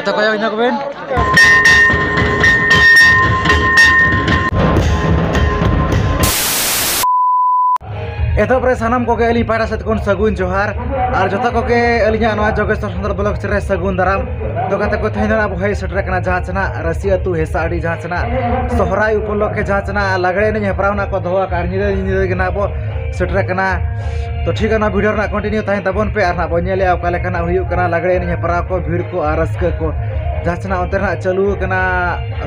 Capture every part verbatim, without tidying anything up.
ᱛᱚ ᱠᱚᱭᱚᱜ ᱧᱚᱜ ᱵᱮᱱ᱾ ᱮᱛᱚᱦᱚᱵ ᱨᱮ ᱥᱟᱱᱟᱢ ᱠᱚᱜᱮ ᱟᱹᱞᱤᱧ ᱯᱟᱦᱴᱟ ᱥᱮᱫ ᱠᱷᱚᱱ ᱥᱟᱹᱜᱩᱱ ᱡᱚᱦᱟᱨ᱾ ᱟᱨ ᱡᱚᱛᱚ ᱠᱚᱜᱮ ᱟᱹᱞᱤᱧᱟᱜ ᱱᱚᱣᱟ ᱡᱚᱜᱮᱥᱣᱚᱨ ᱥᱚᱫᱚᱨ ᱵᱞᱚᱠ ᱨᱮ ᱥᱟᱹᱜᱩᱱ ᱫᱟᱨᱟᱢ᱾ ᱛᱚ ᱜᱟᱛᱮ ᱠᱚ, ᱛᱮᱦᱮᱧ ᱫᱚ ᱟᱵᱚ ᱦᱮᱡ ᱥᱮᱴᱮᱨ ᱟᱠᱟᱱᱟ ᱡᱟᱦᱟᱸ ᱪᱮᱱᱟᱜ ᱨᱟᱹᱥᱤ ᱟᱹᱛᱩ ᱦᱮᱥᱟ ᱟᱹᱰᱤ, ᱡᱟᱦᱟᱸ ᱪᱮᱱᱟᱜ ᱥᱚᱦᱨᱟᱭ ᱩᱯᱚᱞᱚᱠᱠᱷᱮ ᱡᱟᱦᱟᱸ ᱪᱮᱱᱟᱜ ᱞᱟᱜᱽᱲᱮ ᱮᱱᱮᱡ ᱦᱮᱯᱨᱟᱣ ᱱᱟᱜ ᱠᱚ ᱫᱚᱦᱚ ᱟᱠᱟᱫᱼᱟ᱾ ᱟᱨ ᱧᱤᱫᱟᱹ ᱧᱤᱫᱟᱹ ᱜᱮ ᱱᱟᱜ ᱵᱚ ᱥᱮᱴᱮᱨ ᱟᱠᱟᱱᱟ᱾ ᱛᱚ ᱴᱷᱤᱠ ᱜᱮᱭᱟ, ᱱᱚᱣᱟ ᱵᱷᱤᱰᱤᱭᱳ ᱨᱮᱱᱟᱜ ᱠᱚᱱᱴᱤᱱᱤᱭᱩ ᱛᱟᱦᱮᱱ ᱛᱟᱵᱚᱱ ᱯᱮ᱾ ᱟᱨ ᱱᱟᱜ ᱵᱚᱱ ᱧᱮᱞᱮᱜᱼᱟ ᱚᱠᱟ ᱞᱮᱠᱟᱱᱟᱜ ᱦᱩᱭᱩᱜ ᱠᱟᱱᱟ ᱞᱟᱜᱽᱲᱮ ᱮᱱᱮᱡ ᱦᱮᱯᱨᱟᱣ ᱠᱚ, ᱵᱷᱤᱲ ᱠᱚ ᱟᱨ ᱨᱟᱹᱥᱠᱟᱹ ᱠᱚ᱾ ᱡᱟᱦᱟᱸ ᱪᱮᱱᱟᱜ ᱚᱱᱛᱮ ᱨᱮ ᱱᱟᱜ ᱪᱟᱹᱞᱩ ᱟᱠᱟᱱᱟ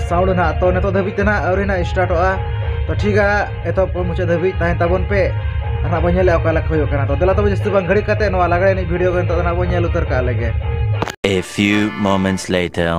ᱥᱟᱣᱩᱱᱰ ᱱᱟᱜ, ᱛᱚ ᱱᱤᱛᱚᱜ ᱫᱷᱟᱹᱵᱤᱡ ᱛᱮ ᱱᱟᱜ ᱟᱹᱣᱨᱤ ᱱᱟᱜ ᱥᱴᱟᱨᱴᱚᱜᱼᱟ᱾ ᱛᱚ ᱴᱷᱤᱠ ᱜᱮᱭᱟ, ᱮᱛᱚᱦᱚᱵ ᱠᱷᱚᱱ ᱢᱩᱪᱟᱹᱫ ᱫᱷᱟᱹᱵᱤᱡ ᱛᱟᱦᱮᱱ ᱛᱟᱵᱚᱱ ᱯᱮ᱾ ᱟᱨ ᱱᱟᱜ ᱵᱚᱱ ᱧᱮᱞᱮᱜᱼᱟ ᱚᱠᱟ ᱞᱮᱠᱟ ᱦᱩᱭᱩᱜ ᱠᱟᱱᱟ᱾ ᱛᱚ ᱫᱮᱞᱟ ᱛᱚᱵᱮ ᱡᱟᱹᱥᱛᱤ ᱵᱟᱝ ᱜᱷᱟᱹᱲᱤᱡ ᱠᱟᱛᱮ ᱱᱚᱣᱟ ᱞᱟᱜᱽᱲᱮ ᱮᱱᱮᱡ ᱵᱷᱤᱰᱤᱭᱳ ᱠᱚ ᱱᱤᱛᱚᱜ ᱫᱚ ᱱᱟᱜ ᱵᱚᱱ ᱧᱮᱞ ᱩᱛᱟᱹᱨ ᱠᱟᱜ ᱞᱮᱜᱮ᱾ A few moments later.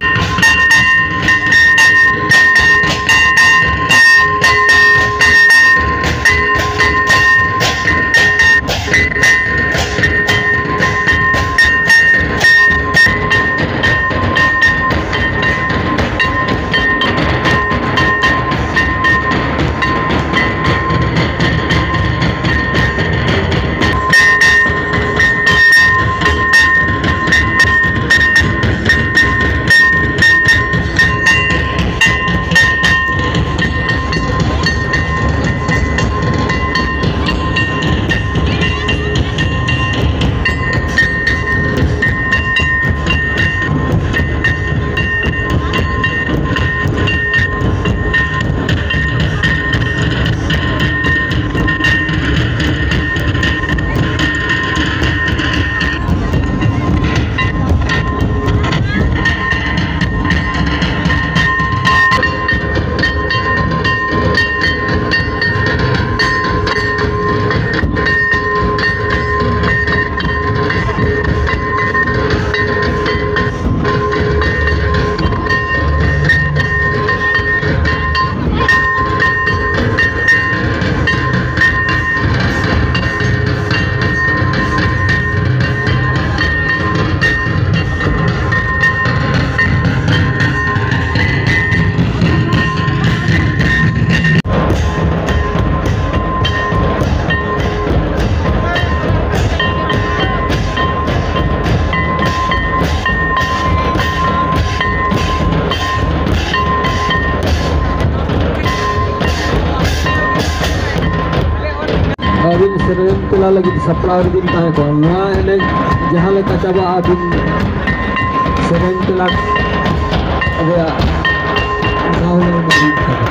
ᱥᱟᱯᱲᱟᱣ ᱨᱮᱵᱤᱱ ᱛᱟᱦᱮᱸ ᱠᱚᱜᱼᱟ᱾ ᱱᱚᱣᱟ ᱮᱱᱮᱡ ᱡᱟᱦᱟᱸ ᱞᱮᱠᱟ ᱪᱟᱵᱟᱜᱼᱟ, ᱟᱹᱵᱤᱱ ᱥᱮᱨᱮᱧ ᱛᱮᱞᱟ ᱟᱵᱚᱣᱟᱜ ᱜᱟᱶ ᱞᱮ ᱮᱢᱟᱵᱤᱱ ᱠᱟᱱᱟ᱾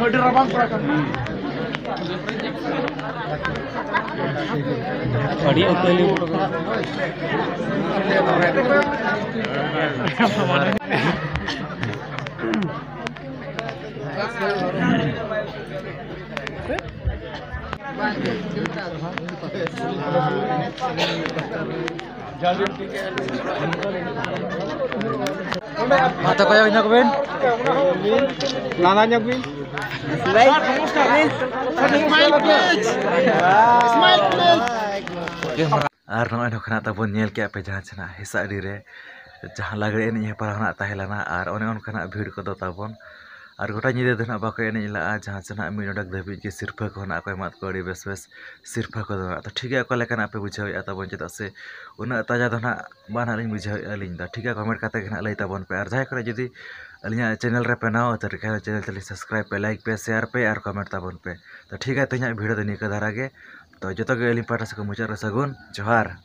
ᱟᱹᱰᱤ ᱨᱟᱵᱟᱝ ᱠᱚᱲᱟ ᱠᱟᱱᱟ᱾ ᱟᱹᱰᱤ ᱩᱛᱟᱹᱨ᱾ ᱢᱟ ᱛᱚ ᱠᱚᱭᱚᱜ ᱧᱚᱜ ᱵᱤᱱ, ᱞᱟᱸᱫᱟ ᱧᱚᱜ ᱵᱤᱱ᱾ ᱟᱨ ᱱᱚᱜᱼᱚᱭ ᱱᱚᱝᱠᱟᱱᱟᱜ ᱛᱟᱵᱚᱱ ᱧᱮᱞ ᱠᱮᱜᱼᱟ ᱯᱮ ᱡᱟᱦᱟᱸ ᱪᱮᱱᱟᱜ ᱦᱮᱸᱥᱟᱜ ᱟᱹᱰᱤ ᱨᱮ ᱡᱟᱦᱟᱸ ᱞᱟᱜᱽᱲᱮ ᱮᱱᱮᱡ ᱦᱮᱯᱨᱟᱣ ᱱᱟᱜ ᱛᱟᱦᱮᱸ ᱞᱮᱱᱟ, ᱟᱨ ᱚᱱᱮ ᱚᱱᱠᱟᱱᱟᱜ ᱵᱷᱤᱲ ᱠᱚᱫᱚ ᱛᱟᱵᱚᱱ ᱟᱨ ᱜᱚᱴᱟ ᱧᱤᱫᱟᱹ ᱫᱚ ᱱᱟᱦᱟᱜ ᱵᱟᱠᱚ ᱮᱱᱮᱡ ᱞᱟᱜᱼᱟ, ᱡᱟᱦᱟᱸ ᱥᱮ ᱱᱟᱦᱟᱜ ᱢᱤᱫ ᱰᱚᱸᱰᱮᱠ ᱫᱷᱟᱹᱵᱤᱡ ᱜᱮ ᱥᱤᱨᱯᱷᱟᱹ ᱠᱚ ᱱᱟᱦᱟᱜ ᱠᱚ ᱮᱢᱟᱫ ᱠᱚᱣᱟ, ᱟᱹᱰᱤ ᱵᱮᱥ ᱵᱮᱥ ᱥᱤᱨᱯᱷᱟᱹ ᱠᱚᱫᱚ ᱱᱟᱦᱟᱜ᱾ ᱛᱚ ᱴᱷᱤᱠ ᱜᱮᱭᱟ, ᱚᱠᱟ ᱞᱮᱠᱟᱱᱟᱜ ᱯᱮ ᱵᱩᱡᱷᱟᱹᱣᱮᱫᱼᱟ ᱛᱟᱵᱚᱱ, ᱪᱮᱫᱟᱜ ᱥᱮ ᱩᱱᱟᱹᱜ ᱛᱟᱡᱟ ᱫᱚ ᱱᱟᱦᱟᱜ ᱵᱟᱝ ᱱᱟᱦᱟᱜ ᱞᱤᱧ ᱵᱩᱡᱷᱟᱹᱣᱮᱫᱼᱟ ᱟᱹᱞᱤᱧ ᱫᱚ᱾ ᱴᱷᱤᱠ ᱜᱮᱭᱟ, ᱠᱚᱢᱮᱱᱴ ᱠᱟᱛᱮ ᱜᱮ ᱱᱟᱦᱟᱜ ᱞᱟᱹᱭ ᱛᱟᱵᱚᱱ ᱯᱮ᱾ ᱟᱨ ᱡᱟᱦᱟᱸᱭ ᱠᱚᱨᱮ ᱡᱩᱫᱤ ᱟᱹᱞᱤᱧᱟᱜ ᱪᱮᱱᱮᱞ ᱨᱮ ᱯᱮ ᱱᱟᱣᱟ ᱩᱛᱟᱹᱨ ᱠᱷᱟᱱ, ᱪᱮᱱᱮᱞ ᱛᱟᱹᱞᱤᱧ ᱥᱟᱵᱥᱠᱨᱟᱭᱤᱵᱽ ᱯᱮ, ᱞᱟᱭᱤᱠ ᱯᱮ, ᱥᱮᱭᱟᱨ ᱯᱮ ᱟᱨ ᱠᱚᱢᱮᱱᱴ ᱛᱟᱵᱚᱱ ᱯᱮ᱾ ᱛᱚ ᱴᱷᱤᱠ ᱜᱮᱭᱟ, ᱛᱮᱦᱮᱧᱟᱜ ᱵᱷᱤᱰᱤᱭᱳ ᱫᱚ ᱱᱤᱝᱠᱟᱹ ᱫᱷᱟᱨᱟ ᱜᱮ᱾ ᱛᱚ ᱡᱚᱛᱚ ᱜᱮ ᱟᱹᱞᱤᱧ ᱯᱟᱦᱴᱟ ᱥᱮᱫ ᱠᱷᱚᱱ ᱢᱩᱪᱟᱹᱫ ᱨᱮ ᱥᱟᱹᱜᱩᱱ ᱡᱚᱦᱟᱨ᱾